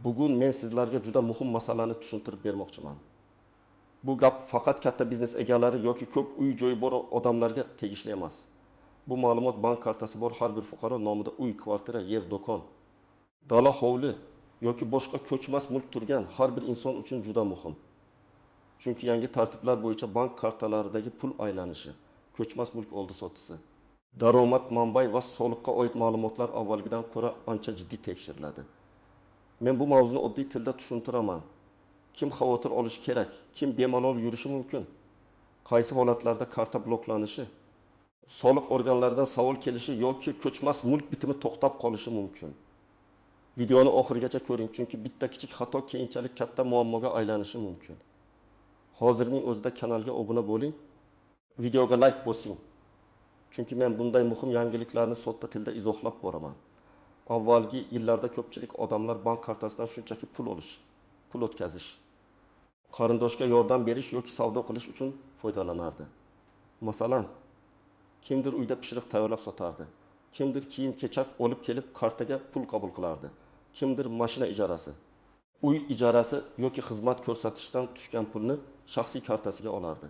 Bugun men sizlarga juda muhim masalani tushuntirib bermoqchiman. Bu gap faqat katta biznes egalari yoki ko'p uy-joyi bor odamlarga tegishli emas. Bu ma'lumot bank kartasi bor har bir fuqaro nomida uy, kvartira, yer, do'kon, dala, hovli yoki boshqa ko'chmas mulk turgan har bir inson uchun juda muhim. Chunki yangi tartiblar bo'yicha bank kartalaridagi pul aylanishi, ko'chmas mulk oldi-sottisi, daromad manbai va soliqqa oid ma'lumotlar avvalgidan ko'ra ancha jiddiy tekshiriladi. Men bu mavzuni oddiy tilda tushuntiraman. Kim xavotir olishi kerak, kim bemalol yurishi mumkin, qaysi holatlarda karta bloklanishi, soliq organlaridan savol kelishi yoki ko'chmas mulk bitimi to'xtab qolishi mumkin. Videoni oxirigacha ko'ring, chunki bitta kichik xato keyinchalik katta muammoga aylanishi mumkin. Hozirning o'zida kanalga obuna bo'ling, videoga like bosing. Chunki men bunday muhim yangiliklarni sodda tilda izohlab boraman. Avvalgi yillarda ko'pchilik odamlar bank kartasidan shunchaki pul olish, pul o'tkazish, qarindoshga yordam berish yoki savdo qilish uchun foydalanardi. Masalan, kimdir uyda pishiriq tayyorlab sotardi, kimdir kiyim-kechak olib kelib kartaga pul qabul qilardi, kimdir mashina ijarasi, uy ijarasi yoki xizmat ko'rsatishdan tushgan pulni shaxsiy kartasiga olardi.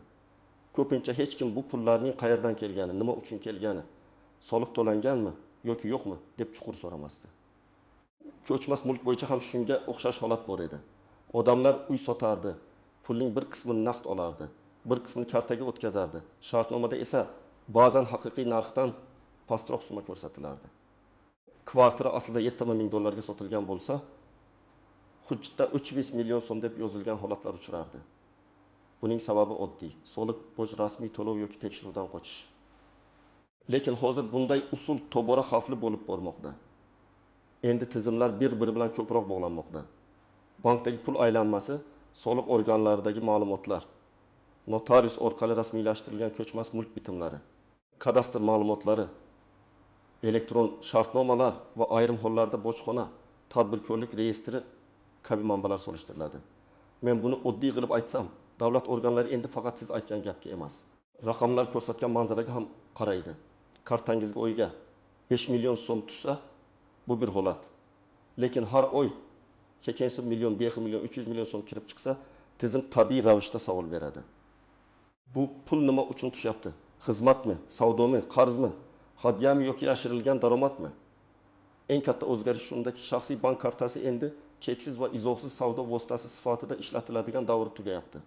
Ko'pincha hech kim bu pullarning qayerdan kelgani, nima uchun kelgani, soliq to'langanmi yoki yo'qmi deb chuqur so'ramasdi. Ko'chmas mulk bo'yicha ham shunga o'xshash holat bor edi. Odamlar uy sotardi, pulning bir qismini naqd olardi, bir qismini kartaga o'tkazardi. Shartnomada esa ba'zan haqiqiy narxdan pastroq summa ko'rsatilardi. Kvartira aslida 7 ming dollarga sotilgan bo'lsa, hujjatda 300 million so'm deb yozilgan holatlar uchrardi. Buning sababi oddiy: soliq boj rasmiy to'lov yoki tekshiruvdan qochish. Lekin hozir bunday usul tobora xavfli bo'lib bormoqda. Endi tizimlar bir-biri bilan ko'proq bog'lanmoqda. Bankdagi pul aylanmasi, soliq organlaridagi ma'lumotlar, notarius orqali rasmiylashtirilgan ko'chmas mulk bitimlari, kadastr ma'lumotlari, elektron shartnomalar va ayrim hollarda bojxona, tadbirkorlik reyestri kabi manbalar solishtiriladi. Men buni oddiy qilib aytsam, davlat organlari endi faqat siz aytgan gapga emas, raqamlar ko'rsatgan manzaraga ham qaraydi. Kartangizga oyiga 5 million so'm tushsa, bu bir holat. Lekin har oy 80 million, 5 million, 300 million so'm kirib chiqsa, tizim tabiiy ravishda savol beradi. Bu pul nima uchun tushyapti? Xizmatmi, savdomi, qarzmi, hadyami yoki yashirilgan daromadmi? Eng katta o'zgarish shundaki, shaxsiy bank kartasi endi cheksiz va izohsiz savdo vositasi sifatida ishlatiladigan davr tugayapti.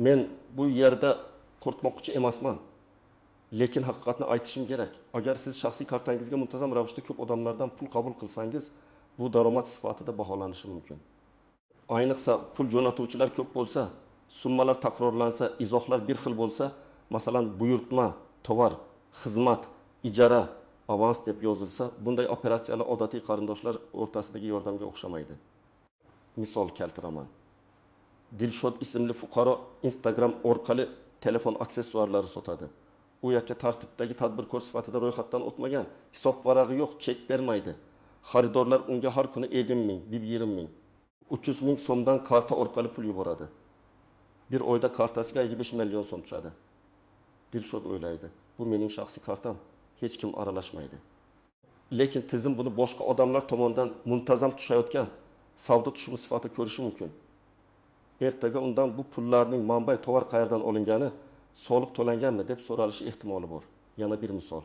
Men bu yerda qo'rqmoqchi emasman, lekin haqiqatni aytishim kerak. Agar siz shaxsiy kartangizga muntazam ravishda ko'p odamlardan pul qabul qilsangiz, bu daromad sifatida baholanishi mumkin. Ayniqsa pul jo'natuvchilar ko'p bo'lsa, summalar takrorlansa, izohlar bir xil bo'lsa, masalan, buyurtma, tovar, xizmat, ijara, avans deb yozilsa, bunday operatsiyalar odatiy qarindoshlar o'rtasidagi yordamga o'xshamaydi. Misol keltiraman. Dilshod ismli fuqaro Instagram orqali telefon aksessuarlari sotadi. U yakka tartibdagi tadbirkor sifatida ro'yxatdan o'tmagan, hisob varag'i yo'q, chek bermaydi. Xaridorlar unga har kuni 50 ming, 20 ming, 300 ming so'mdan karta orqali pul yuboradi. Bir oyda kartasiga 55 million so'm tushadi. Dilshod o'ylaydi, bu mening shaxsiy kartam, hech kim aralashmaydi. Lekin tizim buni boshqa odamlar tomonidan muntazam tushayotgan savdo tushumi sifatida ko'rishi mumkin. Ertaga undan bu pullarning manbai, tovar qayerdan olingani, soliq to'langanmi deb so'ralishi ehtimoli bor. Yana bir misol.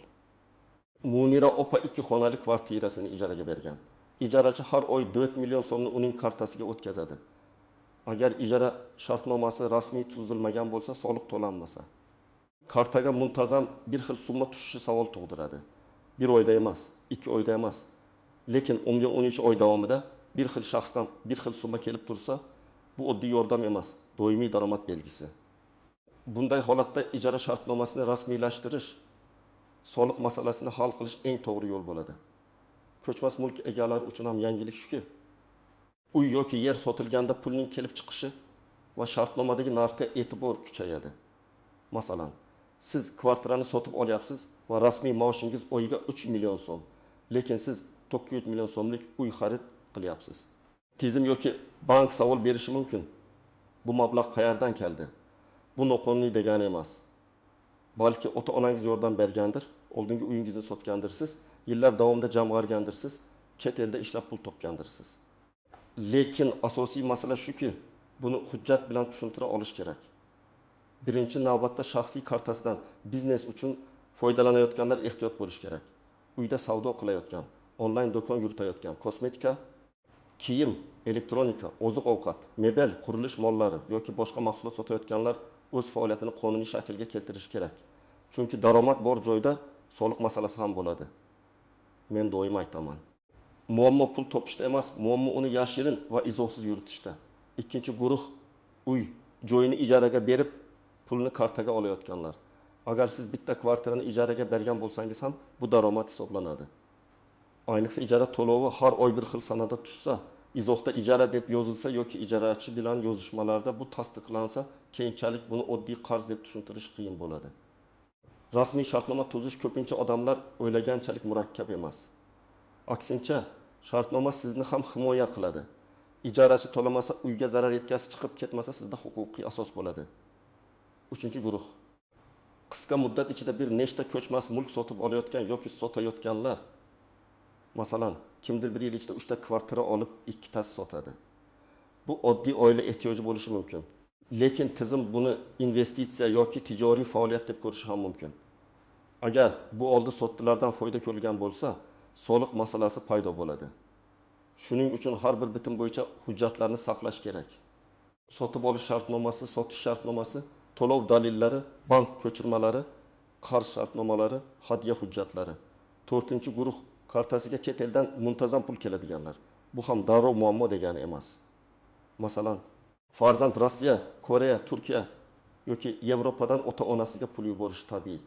Munira opa 2 xonali kvartirasini ijaraga bergan. Ijarachi har oy 4 million so'mni uning kartasiga o'tkazadi. Agar ijara shartnomasi rasmiy tuzilmagan bo'lsa, soliq to'lanmasa, kartaga muntazam bir xil summa tushishi savol tug'diradi. Bir oyda emas, 2 oyda emas, lekin 11-13 oy davomida bir xil shaxsdan bir xil summa kelib tursa, bu oddiy yordam emas, doimiy daromad belgisi. Bunday holatda ijara shartnomasini rasmiylashtirish, soliq masalasini hal qilish eng to'g'ri yo'l bo'ladi. Ko'chmas mulk egalari uchun ham yangilik shuki, uy yoki yer sotilganda pulning kelib chiqishi va shartnomadagi narxga e'tibor kuchayadi. Masalan, siz kvartirani sotib olyapsiz va rasmiy maoshingiz oyiga 3 million so'm, lekin siz 900 million so'mlik uy xarid qilyapsiz. Tizim yoki bank savol berishi mumkin. Bu mablag' qayerdan keldi? Bu noqonuniy degani emas. Balki ota-onangiz yordam bergandir, oldingi uyingizni sotgandirsiz, yillar davomida jamg'argandirsiz, chet elda ishlab pul topgandirsiz. Lekin asosiy masala shuki, buni hujjat bilan tushuntira olish kerak. Birinchi navbatda shaxsiy kartasidan biznes uchun foydalanayotganlar ehtiyot bo'lishi kerak. Uyda savdo qilayotgan, onlayn do'kon yuritayotgan, kosmetika, kiyim, elektronika, oziq-ovqat, mebel, qurilish mollari yoki boshqa mahsulot sotayotganlar o'z faoliyatini qonuniy shaklga keltirishi kerak. Chunki daromad bor joyda soliq masalasi ham bo'ladi. Men doim aytaman. Muammo pul topishda emas, muammo uni yashirin va izohsiz yuritishda. Ikkinchi guruh uy joyini ijaraga berib, pulni kartaga olayotganlar. Agar siz bitta kvartirani ijaraga bergan bo'lsangiz ham bu daromad hisoblanadi. Ayniqsa ijara to'lovi har oy bir xil sanada tushsa, izohda ijara deb yozilsa yoki ijarachi bilan yozishmalarda bu tasdiqlansa, keyinchalik buni oddiy qarz deb tushuntirish qiyin bo'ladi. Rasmiy shartnoma tuzish ko'pincha odamlar o'ylaganchalik murakkab emas. Aksincha, shartnoma sizni ham himoya qiladi. Ijarachi to'lamasa, uyga zarar yetkazib chiqib ketmasa sizda huquqiy asos bo'ladi. Uchinchi guruh. Qisqa muddat ichida bir nechta ko'chmas mulk sotib olayotgan yoki sotayotganlar. Masalan, kimdir bir yil ichida 3 ta kvartira olib, 2tasi sotadi. Bu oddiy oila ehtiyoji bo'lishi mumkin. Lekin tizim buni investitsiya yoki tijoriy faoliyat deb ko'rishi ham mumkin. Agar bu oldi sotdilardan foyda ko'rilgan bo'lsa, soliq masalasi paydo bo'ladi. Shuning uchun har bir bitim bo'yicha hujjatlarni saqlash kerak. Sotib olish shartnomasi, sotish shartnomasi, to'lov dalillari, bank ko'chirmalari, qarz shartnomalari, hadya hujjatlari. To'rtinchi guruh kartasiga chet eldan muntazam pul keladiganlar. Bu ham darrov muammo degani emas. Masalan, farzand Rossiya, Koreya, Turkiya yoki Yevropadan ota-onasiga pul yuborishi tabiiy.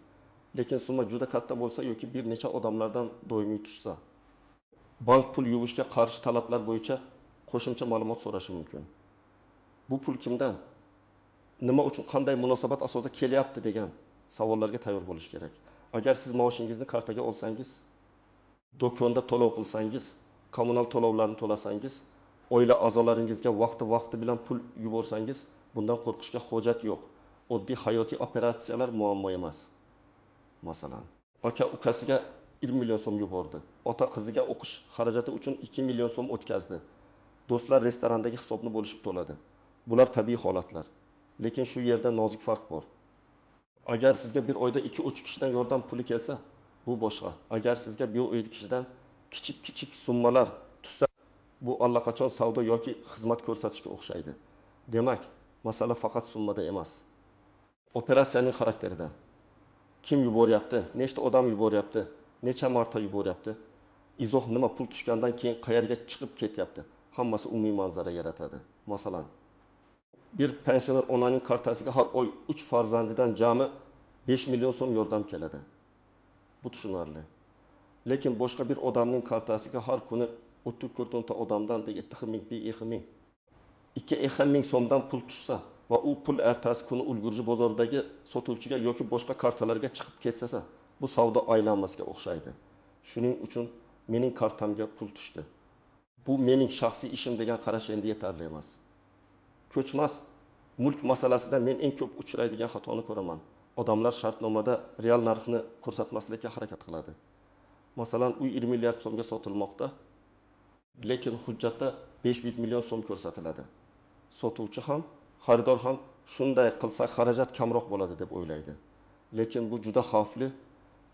Lekin summa juda katta bo'lsa yoki bir necha odamlardan doimiy tushsa, bank pul yuvishga qarshi talablar bo'yicha qo'shimcha ma'lumot so'rashi mumkin. Bu pul kimdan? Nima uchun, qanday munosabat asosida kelyapti degan savollarga tayyor bo'lish kerak. Agar siz maoshingizni kartaga olsangiz, do'konda to'lov qilsangiz, kommunal to'lovlarni to'lasangiz, oila a'zolaringizga vaqti-vaqti bilan pul yuborsangiz, bundan qo'rqishga hojat yo'q. Oddiy hayotiy operatsiyalar muammo emas. Masalan, aka ukasiga 1 million so'm yubordi. Ota qiziga o'qish xarajati uchun 2 million so'm o'tkazdi. Do'stlar restorandagi hisobni bo'lishib to'ladi. Bular tabiiy holatlar. Lekin shu yerda nozik farq bor. Agar sizga bir oyda 2-3 kishidan yordam puli kelsa, bu boshqa. Agar sizga bir oyda kishidan kichik-kichik summalar tushsa, bu allaqachon savdo yoki xizmat ko'rsatishga o'xshaydi. Demak, masala faqat summada emas. Operatsiyaning xarakterida. Kim yuboryapti, nechta odam yuboryapti, necha marta yuboryapti, izoh nima, pul tushgandan keyin qayerga chiqib ketyapti. Hammasi umumiy manzara yaratadi. Masalan, bir pensioner onaning kartasiga har oy 3 farzandidan jami 5 million so'm yordam keladi. Bu tushunarli. Lekin boshqa bir odamning kartasiga har kuni 34 ta odamdan 7 ming, 2 ming, 2 ming so'mdan pul tushsa va u pul ertasi kuni Ulgurji bozoridagi sotuvchiga yoki boshqa kartalarga chiqib ketsa, bu savdo aylanmasiga o'xshaydi. Shuning uchun mening kartamga pul tushdi. Bu mening shaxsiy ishim degan qarash endi yetarli emas. Ko'chmas mulk masalasida men eng ko'p uchraydigan xatoni ko'raman. Odamlar shartnomada real narxni ko'rsatmaslikka harakat qiladi. Masalan, uy 1 milliard so'mga sotilmoqda, lekin hujjatda 5 million so'm ko'rsatiladi. Sotuvchi ham, xaridor ham shunday qilsa xarajat kamroq bo'ladi deb o'ylaydi. Lekin bu juda xavfli.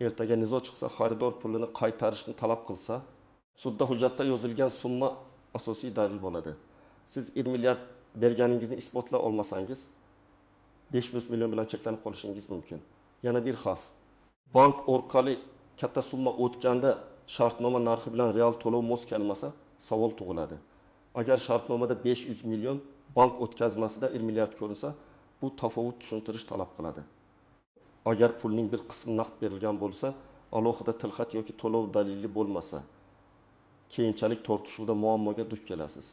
Ertaga nizo chiqsa, xaridor pulini qaytarishni talab qilsa, sudda hujjatda yozilgan summa asosiy dalil bo'ladi. Siz 1 milliard berganingizni isbotlay olmasangiz, 500 million bilan cheklanib qolishingiz mumkin. Yana bir xavf. Bank orqali katta summa o'tganda shartnoma narxi bilan real to'lov mos kelmasa, savol tug'iladi. Agar shartnomada 500 million, bank o'tkazmasida 1 milliard ko'rinsa, bu tafovut tushuntirish talab qiladi. Agar pulning bir qismi naqd berilgan bo'lsa, alohida tilxat yoki to'lov dalili bo'lmasa, keyinchalik tortishuvda muammoga duch kelasiz.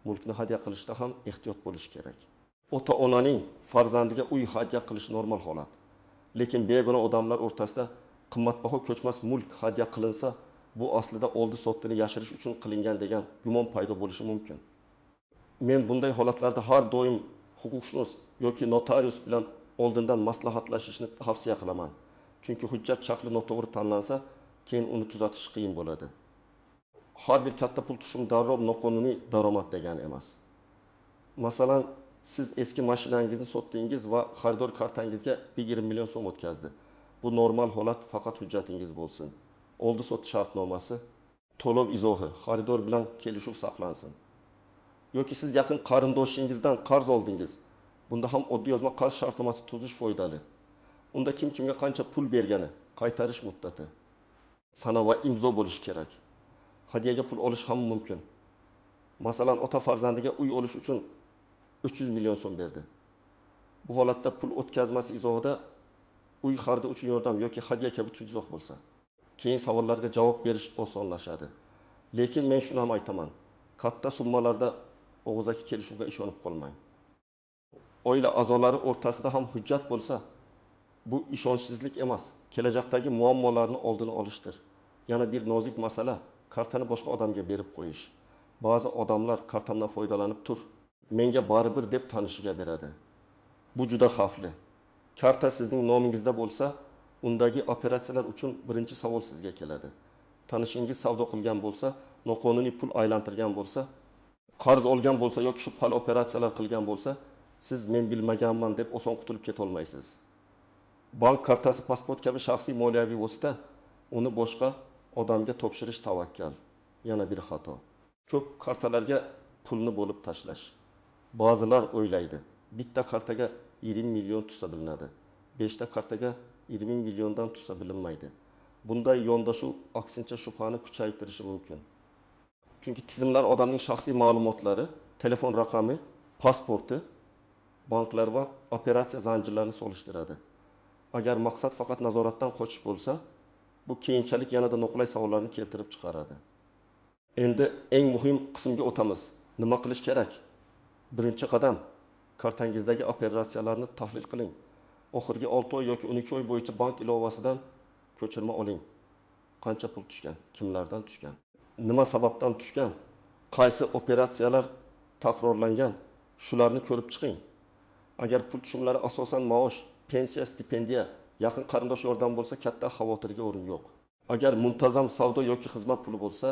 Mulkni hadya qilishda ham ehtiyot bo'lish kerak. Ota-onaning farzandiga uy hadya qilish normal holat. Lekin begona odamlar o'rtasida qimmatbaho ko'chmas mulk hadya qilinsa, bu aslida oldi-sotdini yashirish uchun qilingan degan gumon paydo bo'lishi mumkin. Men bunday holatlarda har doim huquqshunos yoki notarius bilan oldindan maslahatlashishni tavsiya qilaman. Chunki hujjat shakli noto'g'ri tanlansa, keyin uni tuzatish qiyin bo'ladi. Har bir katta pul tushumi darrov noqonuniy daromad degani emas. Masalan, siz eski mashinangizni sotdingiz va xaridor kartangizga 20 million so'm o'tkazdi. Bu normal holat, faqat hujjatingiz bo'lsin. Oldi-sotdi shartnomasi, to'lov izohi, xaridor bilan kelishuv saqlansin. Yoki siz yaqin qarindoshingizdan qarz oldingiz. Bunda ham oddiy yozma qarz shartnomasi tuzish foydali. Unda kim kimga qancha pul bergani, qaytarish muddati, sana va imzo bo'lishi kerak. Hadyaga pul olish ham mumkin. Masalan, ota farzandiga uy olish uchun 300 million so'm berdi. Bu holatda pul o'tkazmasi izohida uy xaridi uchun yordam yoki hadya kabi izoh bo'lsa, keyin savollarga javob berish osonlashadi. Lekin men shuni ham aytaman. Katta summalarda og'zaki kelishuvga ishonib qolmang. Oila a'zolari o'rtasida ham hujjat bo'lsa, bu ishonchsizlik emas, kelajakdagi muammolarni oldini olishdir. Yana bir nozik masala, kartani boshqa odamga berib qo'yish. Ba'zi odamlar kartamdan foydalanib tur, menga baribir deb tanishiga beradi. Bu juda xavfli. Karta sizning nomingizda bo'lsa, undagi operatsiyalar uchun birinchi savol sizga keladi. Tanishingiz savdo qilgan bo'lsa, noqonuniy pul aylantirgan bo'lsa, qarz olgan bo'lsa yoki shubhali operatsiyalar qilgan bo'lsa, siz men bilmaganman deb oson qutulib keta olmaysiz. Bank kartasi pasport kabi shaxsiy moliyaviy vosita, uni boshqa odamga topshirish tavakkal. Yana bir xato. Ko'p kartalarga pulni bo'lib tashlash. Ba'zilar o'ylaydi, bitta kartaga 20 million tushsa bilinadi, 5 ta kartaga 20 milliondan tushsa bilinmaydi. Bunday yondashuv aksincha shubhani kuchaytirishi mumkin. Chunki tizimlar odamning shaxsiy ma'lumotlari, telefon raqami, pasporti, banklar va operatsiya zanjirlarini solishtiradi. Agar maqsad faqat nazoratdan qochish bo'lsa, bu keyinchalik yanada noqulay savollarni keltirib chiqaradi. Endi eng muhim qismga o'tamiz. Nima qilish kerak? Birinchi qadam, kartangizdagi operatsiyalarni tahlil qiling. Oxirgi 6 oy yoki 12 oy bo'yicha bank ilovasidan ko'chirma oling. Qancha pul tushgan, kimlardan tushgan, nima sababdan tushgan, qaysi operatsiyalar takrorlangan, shularni ko'rib chiqing. Agar pul tushumlari asosan maosh, pensiya, stipendiya, yaqin qarindosh yordam bo'lsa, katta xavotirga o'rin yo'q. Agar muntazam savdo yoki xizmat puli bo'lsa,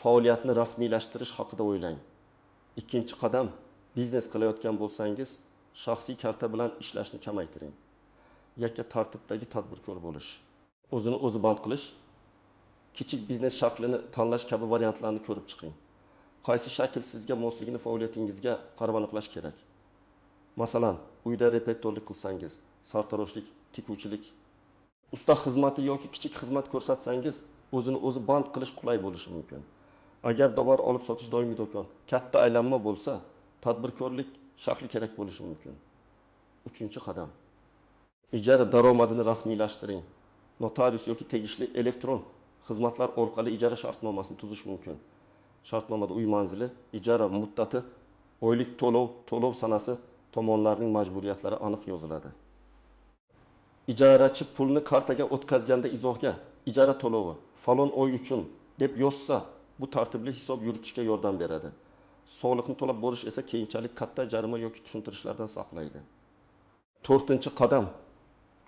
faoliyatni rasmiylashtirish haqida o'ylang. Ikkinchi qadam, biznes qilayotgan bo'lsangiz, shaxsiy karta bilan ishlashni kamaytiring. Yakka tartibdagi tadbirkor bo'lish, o'zini o'zi band qilish, kichik biznes shaklini tanlash kabi variantlarni ko'rib chiqing. Qaysi shakl sizga mosligini faoliyatingizga qarab aniqlash kerak. Masalan, uyda repetitorlik qilsangiz, sartaroshlik, tikuvchilik, usta xizmati yoki kichik xizmat ko'rsatsangiz, o'zini o'zi band qilish qulay bo'lishi mumkin. Agar tovar olib sotish doimiy do'kon, katta aylanma bo'lsa, tadbirkorlik shakli kerak bo'lishi mumkin. Uchinchi qadam, ijara daromadini rasmiylashtiring. Notarius yoki tegishli elektron xizmatlar orqali ijara shartnomasini tuzish mumkin. Shartnomada uy manzili, ijara muddati, oylik to'lov, to'lov sanasi, tomonlarning majburiyatlari aniq yoziladi. Ijarachi pulni kartaga o'tkazganda izohga ijara to'lovi falon oy uchun deb yozsa, bu tartibli hisob yuritishga yordam beradi. Soliqni to'lab borish esa keyinchalik katta jarima yoki tushuntirishlardan saqlaydi. To'rtinchi qadam,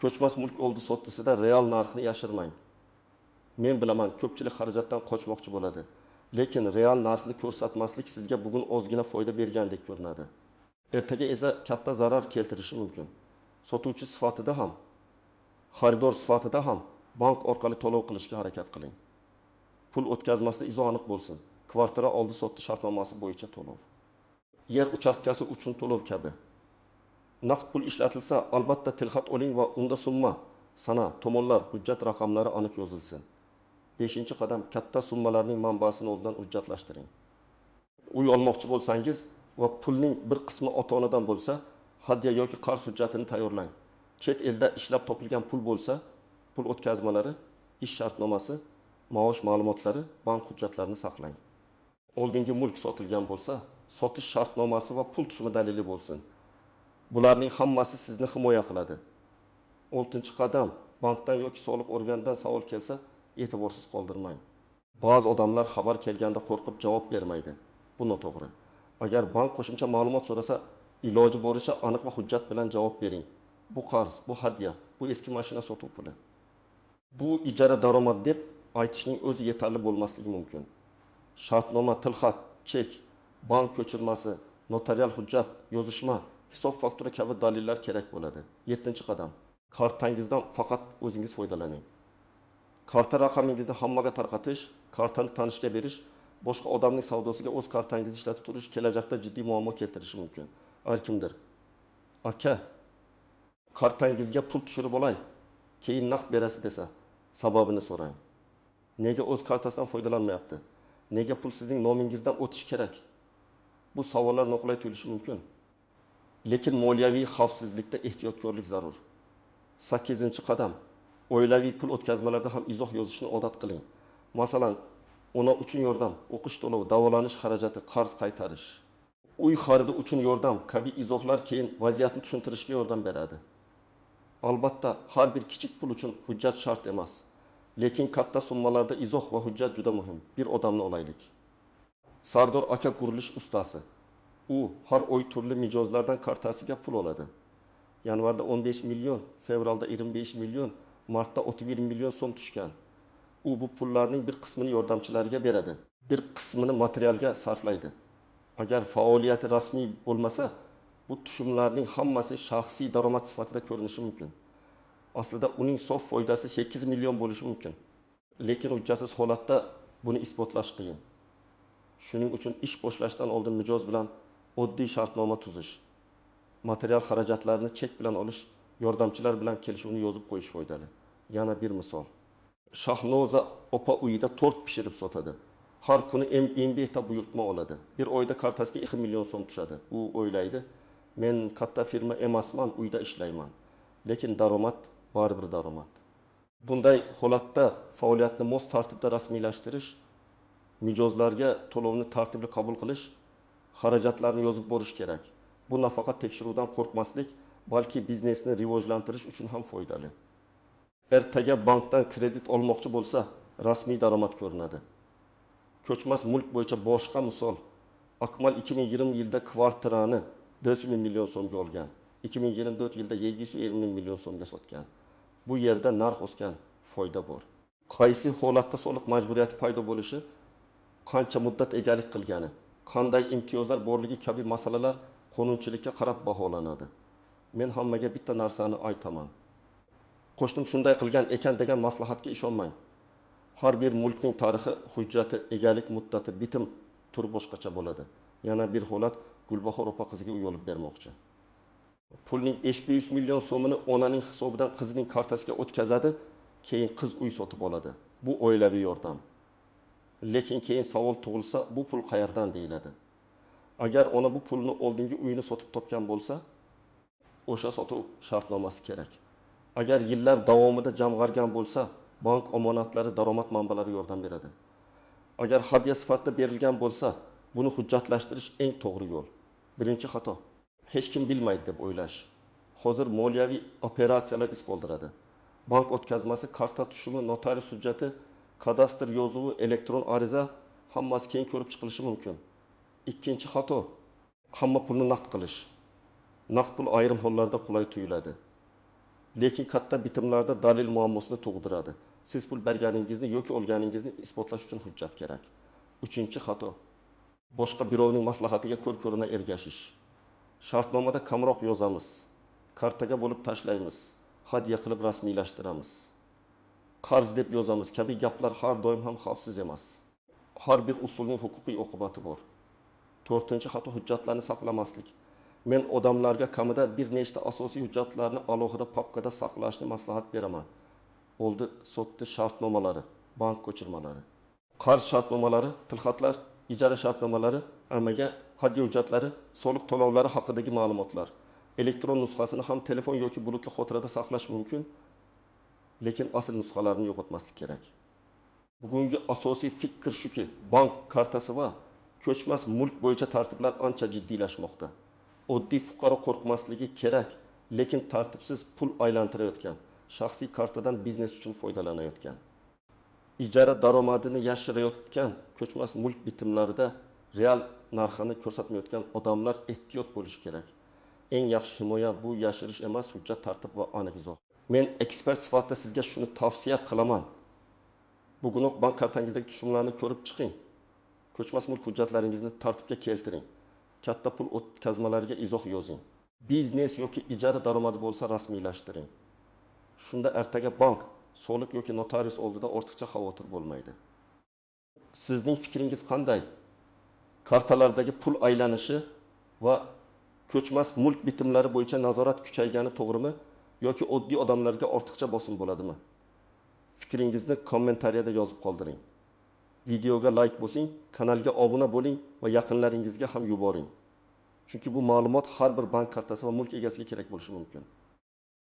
ko'chmas mulk oldi-sotdisida real narxni yashirmang. Men bilaman, ko'pchilik xarajatdan qochmoqchi bo'ladi. Lekin real narxni ko'rsatmaslik sizga bugun ozgina foyda bergandek ko'rinadi. Ertaga esa katta zarar keltirishi mumkin. Sotuvchi sifatida ham, xaridor sifatida ham bank orqali to'lov qilishga harakat qiling. Pul o'tkazmasida izoh aniq bo'lsin. Kvartira oldi-sotdi shartnomasi bo'yicha to'lov. Yer uchastkasi uchun to'lov kabi. Naqd pul ishlatilsa, albatta tilxat oling va unda summa, sana, tomonlar, hujjat raqamlari aniq yozilsin. 5. qadam, katta summalarning manbasini oldindan hujjatlashtiring. Uy olmoqchi bo'lsangiz va pulning bir qismi ota-onadan bo'lsa, hadya yoki qarz hujjatini tayyorlang. Chet elda ishlab topilgan pul bo'lsa, pul o'tkazmalari, ish shartnomasi, maosh ma'lumotlari, bank hujjatlarini saqlang. Oldingi mulk sotilgan bo'lsa, sotish shartnomasi va pul tushumi dalili bo'lsin. Bularning hammasi sizni himoya qiladi. 6. qadam, bankdan yoki soliq organidan savol kelsa, e'tiborsiz qoldirmang. Ba'zi odamlar xabar kelganda qo'rqib javob bermaydi. Bu noto'g'ri. Agar bank qo'shimcha ma'lumot so'rasa, iloji boricha aniq va hujjat bilan javob bering. Bu qarz, bu hadya, bu eski mashina sotuv puli. Bu ijara daromad deb aytishning o'zi yetarli bo'lmasligi mumkin. Shartnoma, tilxat, chek, bank ko'chirmasi, notarial hujjat, yozishma, hisob-faktura kabi dalillar kerak bo'ladi. Yettinchi qadam. Kartangizdan faqat o'zingiz foydalaning. Karta raqamingizni hammaga tarqatish, kartani tanishga berish, boshqa odamning savdosiga o'z kartangizni ishlatib turish kelajakda jiddiy muammo keltirishi mumkin. Agar kimdir, aka, kartangizga pul tushirib olay, keyin naqd berasiz desa, sababini so'rang. Nega o'z kartasidan foydalanmayapti? Nega pul sizning nomingizdan o'tishi kerak? Bu savollar noqulay tuyulishi mumkin. Lekin moliyaviy xavfsizlikda ehtiyotkorlik zarur. 8-qadam. Oilaviy pul o'tkazmalarida ham izoh yozishni odat qiling. Masalan, ona uchun yordam, o'qish to'lovi, davolanish xarajati, qarz qaytarish, uy xaridi uchun yordam kabi izohlar keyin vaziyatni tushuntirishga yordam beradi. Albatta, har bir kichik pul uchun hujjat shart emas. Lekin katta summalarda izoh va hujjat juda muhim. Bir odamni olaylik. Sardor aka qurilish ustasi. U har oy turli mijozlardan kartasiga pul oladi. Yanvarda 15 million, fevralda 25 million, martda 31 million so'm tushgan. U bu pullarning bir qismini yordamchilariga beradi, bir qismini materialga sarflaydi. Agar faoliyati rasmiy bo'lmasa, bu tushumlarning hammasi shaxsiy daromad sifatida ko'rinishi mumkin. Aslida uning sof foydasi 8 million bo'lishi mumkin. Lekin hujjatsiz holatda buni isbotlash qiyin. Shuning uchun ish boshlashdan oldin mijoz bilan oddiy shartnoma tuzish, material xarajatlarini chek bilan olish, yordamchilar bilan kelishuvni yozib qo'yish foydali. Yana bir misol. Shahnoza opa uyida tort pishirib sotadi. Har kuni MBta buyurtma oladi. Bir oyda kartasiga 2 million so'm tushadi. U o'ylaydi, men katta firma emasman, uyda ishlayman. Lekin daromad baribir daromad. Bunday holatda faoliyatni mos tartibda rasmiylashtirish, mijozlarga to'lovni tartibli qabul qilish, xarajatlarni yozib borish kerak. Bu nafaqat tekshiruvdan qo'rqmaslik, balki biznesni rivojlantirish uchun ham foydali. Ertaga bankdan kredit olmoqchi bo'lsa, rasmiy daromad ko'rinadi. Ko'chmas mulk bo'yicha boshqa misol. Akmal 2020 yilda kvartirani 400 million so'mga olgan. 2024 yilda 750 million so'mga sotgan. Bu yerda narx o'sgan, foyda bor. Qaysi holatda soliq majburiyati paydo bo'lishi, qancha muddat egalik qilgani, qanday imtiyozlar borligi kabi masalalar qonunchilikka qarab baholanadi. Men hammaga bitta narsani aytaman. Qo'shnim shunday qilgan ekan degan maslahatga ishonmang. Har bir mulkning tarixi, hujjati, egalik muddati, bitim turi boshqacha bo'ladi. Yana bir holat, Gulbahor opa qiziga uy olib bermoqchi. Pulning 500 million so'mini onaning hisobidan qizining kartasiga o'tkazadi, keyin qiz uy sotib oladi. Bu oilaviy yordam. Lekin keyin savol tug'ilsa, bu pul qayerdan deyiladi. Agar ona bu pulni oldingi uyini sotib topgan bo'lsa, o'sha sotuv shartnomasi kerak. Agar yillar davomida jamg'argan bo'lsa, bank omonatlari, daromad manbalari yordam beradi. Agar hadya sifatida berilgan bo'lsa, buni hujjatlashtirish eng to'g'ri yo'l. Birinchi xato, hech kim bilmaydi deb o'ylash. Hozir moliyaviy operatsiyalar iz qoldiradi. Bank o'tkazmasi, karta tushumi, notarius hujjati, kadastr yozuvi, elektron ariza hammasi keyin ko'rib chiqilishi mumkin. Ikkinchi xato, hamma pulni naqd qilish. Naqd pul ayrim hollarda qulay tuyuladi. Lekin katta bitimlarda dalil muammosini tug'diradi. Siz pul berganingizni yoki olganingizni isbotlash uchun hujjat kerak. Uchinchi xato, boshqa birovning maslahatiga ko'r-ko'rona ergashish. Shartnomada kamroq yozamiz, kartaga bo'lib tashlaymiz, hadya qilib rasmiylashtiramiz. Qarz deb yozamiz kabi gaplar har doim ham xavfsiz emas. Har bir usulning huquqiy oqibati bor. To'rtinchi xato, hujjatlarni saqlamaslik. Men odamlarga kamida bir nechta asosiy hujjatlarni alohida papkada saqlashni maslahat beraman. Oldi sotdi shartnomalari, bank ko'chirmalari, qarz shartnomalari, tilxatlar, ijara shartnomalari, amaga hadya hujjatlari, soliq to'lovlari haqidagi ma'lumotlar. Elektron nusxasini ham telefon yoki bulutli xotirada saqlash mumkin, lekin asl nusxalarni yo'qotmaslik kerak. Bugungi asosiy fikr shuki, bank kartasi va ko'chmas mulk bo'yicha tartiblar ancha jiddiylashmoqda. Oddiy fuqaro qo'rqmasligi kerak, lekin tartibsiz pul aylantirayotgan, shaxsiy kartadan biznes uchun foydalanayotgan, ijara daromadini yashirayotgan, ko'chmas mulk bitimlarida real narxini ko'rsatmayotgan odamlar ehtiyot bo'lishi kerak. Eng yaxshi himoya bu yashirish emas, hujjat, tartib va aniq izoh. Men ekspert sifatida sizga shuni tavsiya qilaman. Bugunoq bank kartangizdagi tushumlarni ko'rib chiqing. Ko'chmas mulk hujjatlaringizni tartibga keltiring. Katta pul o'tkazmalariga izoh yozing. Biznes yoki ijara daromadi bo'lsa, rasmiylashtiring. Shunda ertaga bank, soliq yoki notarius oldida ortiqcha xavotir bo'lmaydi. Sizning fikringiz qanday? Kartalardagi pul aylanishi va ko'chmas mulk bitimlari bo'yicha nazorat kuchaygani to'g'rimi yoki oddiy odamlarga ortiqcha bosim bo'ladimi? Fikringizni kommentariyada yozib qoldiring. Videoga like bosing, kanalga obuna bo'ling va yaqinlaringizga ham yuboring. Chunki bu ma'lumot har bir bank kartasi va mulk egasiga kerak bo'lishi mumkin.